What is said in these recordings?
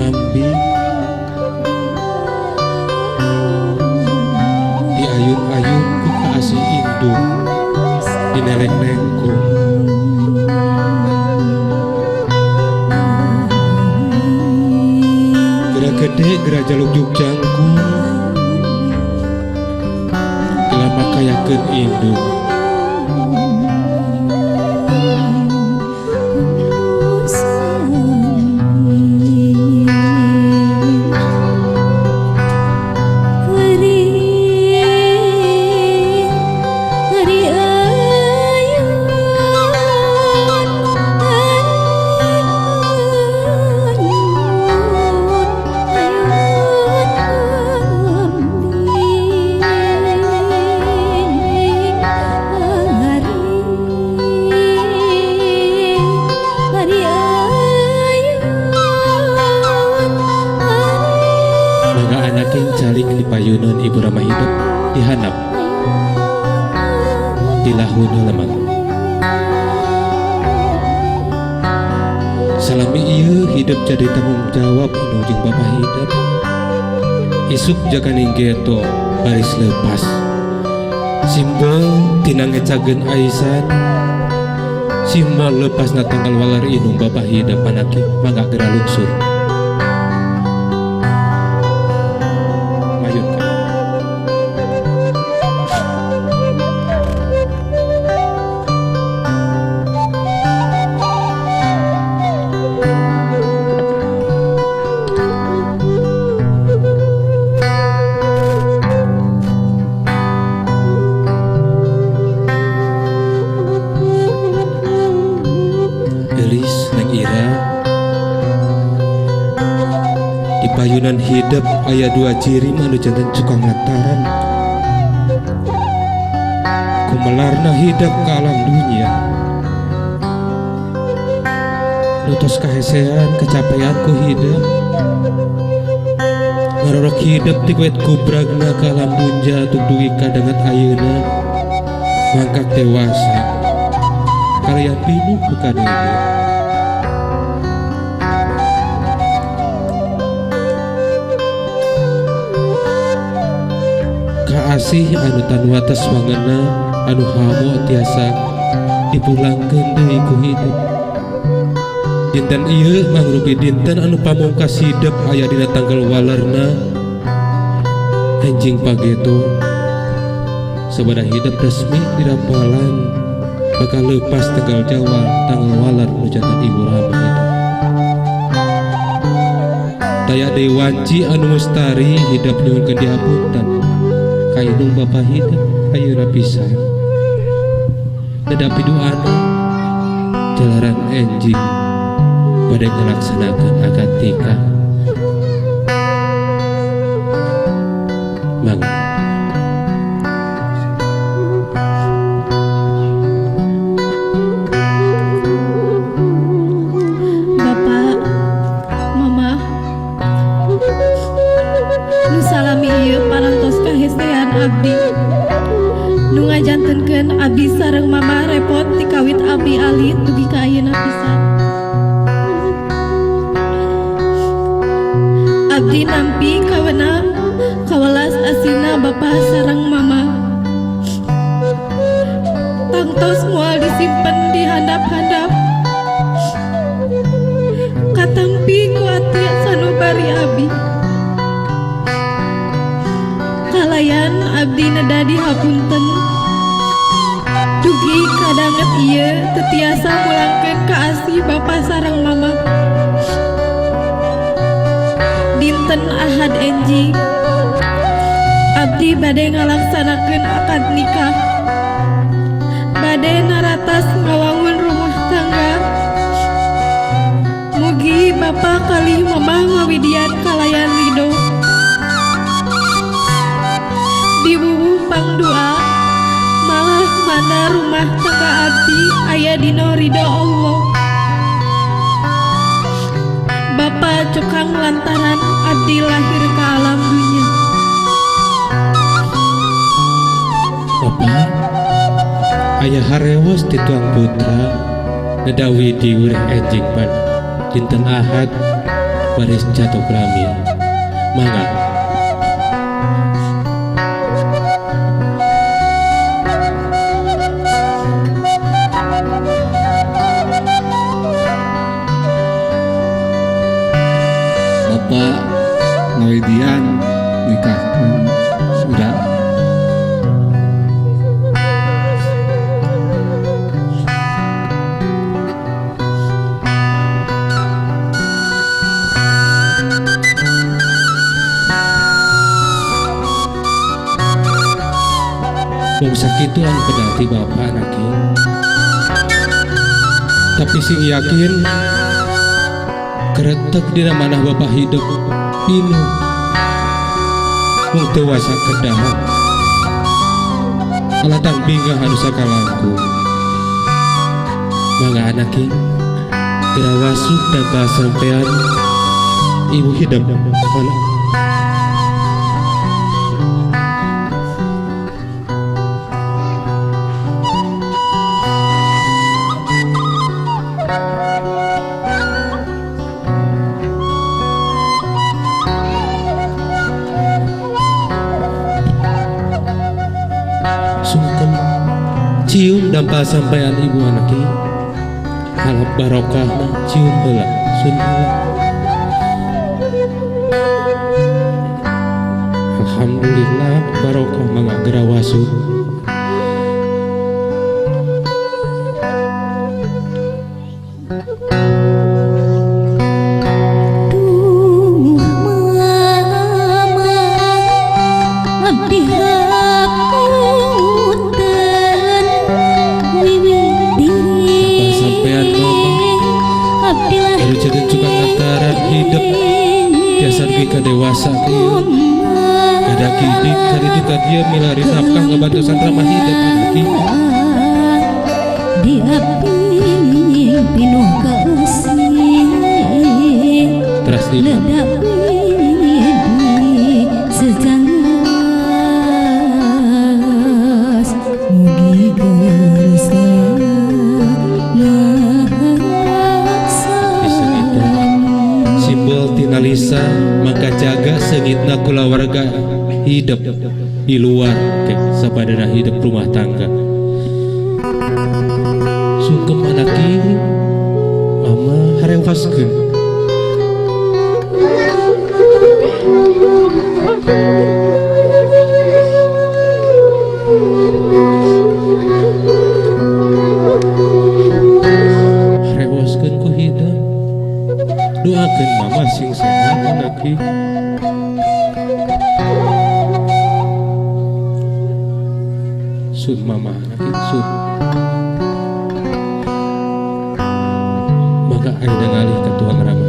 ambing diayun-ayun ku kaasih indung dineleng nengkung geura gede geura jaluk jangkung lama kayakeun indung. Calik di payunan ibu ramah hidup dihanap dilahun lemang salami ieu hidup jadi tanggung jawab anu jeung bapak hidup isuk jaganing geto baris lepas simbol tina ngecageun aisan simbol lepasna tanggal walar inung bapak hidup panaki mangga geura lungsur. Payunan hidup aya dua ciri anu janten cukang lantaran kumelarna hidup ke alam dunia nutos kahesean kecapean ku hidup ngarorok hidup ti kuet kubragna ke alam dunia tuk dugi kadanget ayeuna mangkak dewasa kalian pinuh ku kadenge. Kaasih anu tanwates wangena anu hamo tiasa dipulangkeun deui ku hidup. Dinten ieu mangrupi dinten anu pamungkas hidup aya dina tanggal walerna enjing pageto sabada hidup resmi dirampalan bakal lepas tanggal Jawa tanggal waler nu janten ibu rama hidup. Taya deui wanci anu mustari hidup nyuhunkeun dihapunten kainung bapak hidup ayeuna pisan nedapi duana jalaran enjing bade ngalaksanakeun akad nikah. Mangga. Bapak, Mama, nu salami ieu parantos kahesean abdi nu ngajantenkeun abdi sareng mama repot tikawit abdi alit dugi ka ayeuna pisan. Abdi nampi kawena kawelas asina bapak sareng mama tangtos moal disimpen di handap-handap katampi ku ati sanubari abi. Kalayan abdi neda dihapunten dugi kadanget ieu teu tiasa mulangkeun ka asih bapa sareng mama. Dinten Ahad enjing abdi bade ngalaksanakeun akad nikah bade naratas ngawangun rumah tangga. Mugi bapa kalih mama ngawidian kalayan ridho dibubuh pangdua malah mana rumah tangga abdi aya dina ridho Allah. Bapa cukang lantaran abdi lahir ke alam dunia. Bapak ayah harewos ti tuang putra nedawi di ureh enjing pan dinten Ahad Baris catok rami. Mangga. Bapak ngawidian nikahkeun budak. Wong sakitu anu pedati bapak anake. Tapi sing yakin keretek dina manah bapak hidup pinuh. Wong dewasa kedah. Alatang bingah anu sakalangku. Mangga anake gerawasuk dan sampean ibu hidup anak. Cium dampa sampean ibu anaki halap barokah cium heula sun heula. Alhamdulillah barokah mangga gerawasu. Duh mama abdi jadi tukang lantaran hidup biasa dugi ka dewasa kieu kada kidik kali itu ka dieu milari nafkah ngabantosan ramah hidup anaki di abdi pinuh kasih teras di sejangas mugi gersa simbol tinalisa maka jaga seungitna kulawarga hidup di luar ke sapadana hidup rumah tangga. Sungkem anaki mama harewaskeun. Harewaskeun ku hidup. Doakeun mama sing sehat anaki. Sun mama anaki sun. Maka ayeuna ngalih ka Tuhan Rama.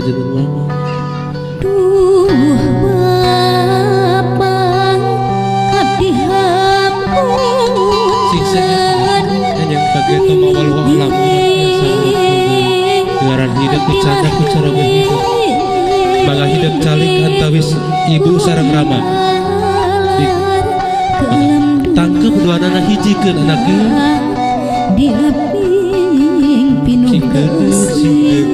Duh bapak abdi hapunten yang kaget mawal alam ngaran hidup dicanda ku cara hidup mangga hidup calik antawis ibu sareng rama tangkep dua anak hijikeun anake di abdi pinuh sing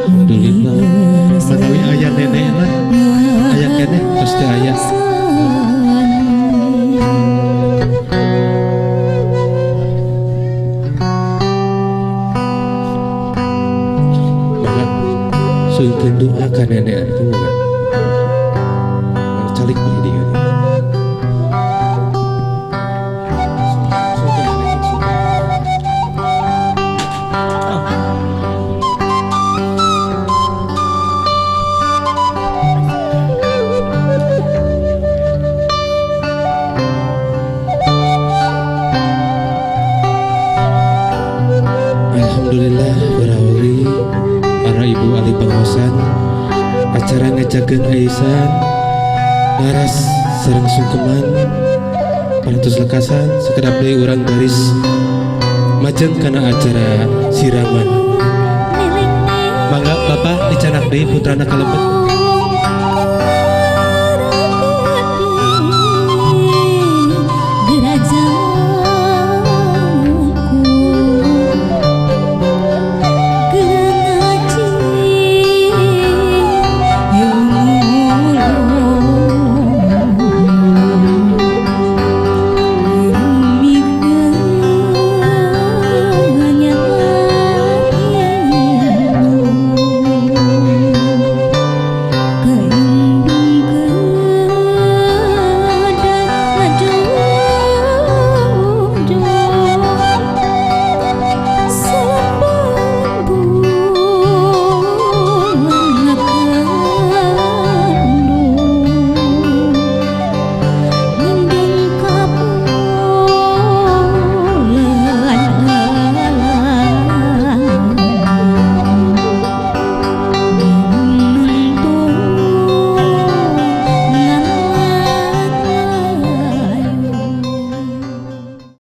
Alhamdulillah manawi aya nenek lah aya keneh pasti aya. Maka sungkeun doa ka nenek itu maka calik di dieu. Acara ngejageun aisan ngaras sareng sungkeman parantos lekasan. Sakedap deui urang baris majeng kana acara siraman. Mangga, Bapak, dicandak deui putrana ka lebet.